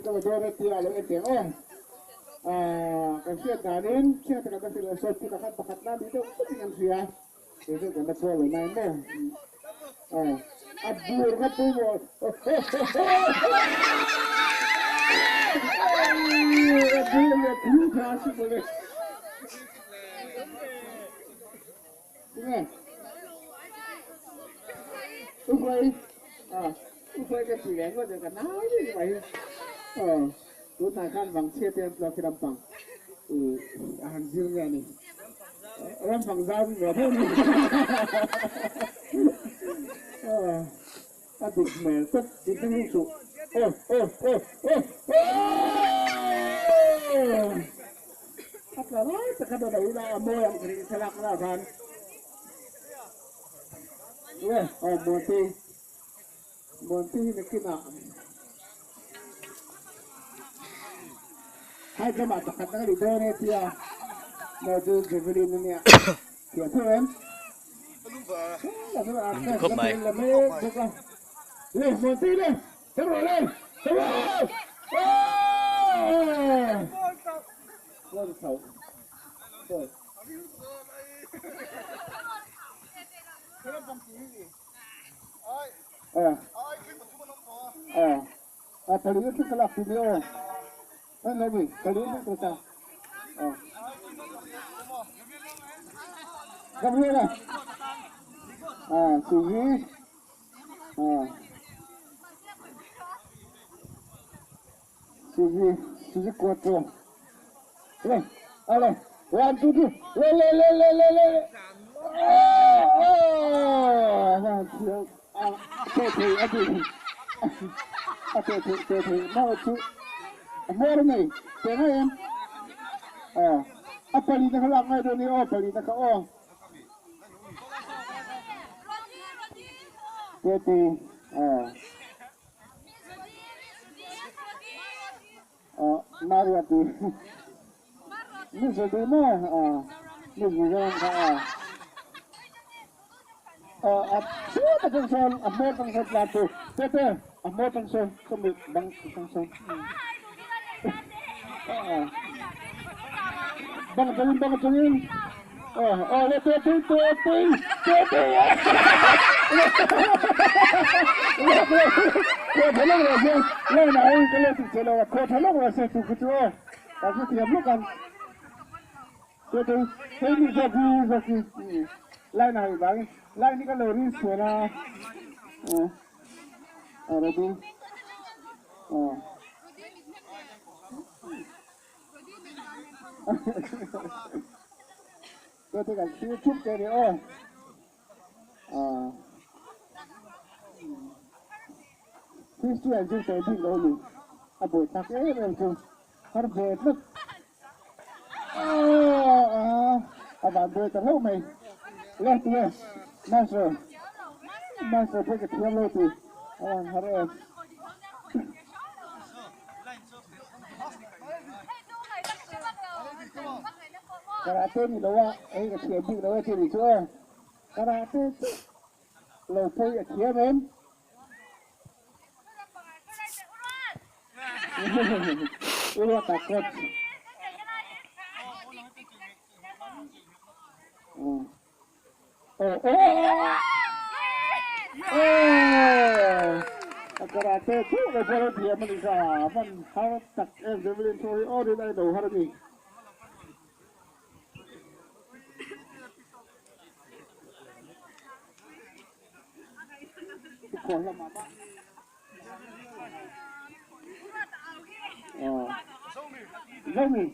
ka la dawn e tia a lo en teh ang aw. Kan hriat danin hriat kan la hrilh sawn phut a khan pakhat na ni deuh tawpin an hria. Kei chu kan la chhuak lo nai maw. A bur kha pawimawh. A bur leh thu kha a si mawle. Tinge? Uphai. Uphai ka ti ve ngawt e ka nau ni mai. Tunah khan Vangchhia te an tlawk hi lampang a han zir nge a ni. Lampang zau ve tho ni. A dik hmel tawp tih te hi chu aw aw aw aw aw A tla lai tak a dawt a ila a mawi ang ring thlalak lah khan. Nge aw Muanti Muanti hi nakinah Hai tlama pakhat na ka ni dawn e tia no chu Javelin ania thiam tho em Khawp mai. Le Muanti le Hero le Hero A thali chu ka lak tih aw hei lo mi thali chu ka ta aw Gabriela a Suzy a Suzy Suzy Quattro le ale 1 2 3 le le le le le le a te thei a ti a te thei te thei mau chu a hmuar a nei te ngai em aw a pali na kha lak ngai dawn ni aw pali na kha aw te ti aw aw Maria ti Miss Rudy maw aw Miss Mizoram kha aw Aw a chhuat atang sawn a hmawr tang sawn tlan chu tete a hmawr tang sawn sawmi bang tang sawn bang atangin bang atangin aw aw le tete tete tete khaw tha lawk rawh se line ah hi ka let che lo a khaw tha lawk rawh se chu khu chu aw ka hrethiam lawk ang. Chu hei ni zawk hi zawk hi line a hawi vangin line hi ka lo rin sual a a ready a chu kan thlir thup che ni aw Christian chu sawi bik lo ni a buaithlak em em chu har ve tlat. A van buai ta hlauh mai. Le tu e master master pawh ka thiam lo ti a van har em. Karate ni lo a hei ka thiam bik lo e ti ni chu aw. Karate chu lo pawi a thiam em. Uruata coach. Oh oh oh. Karate chu lo pawh lo thiam a ni kha van har tak em javelin throw hi aw rin a ino har a ni. Zomi.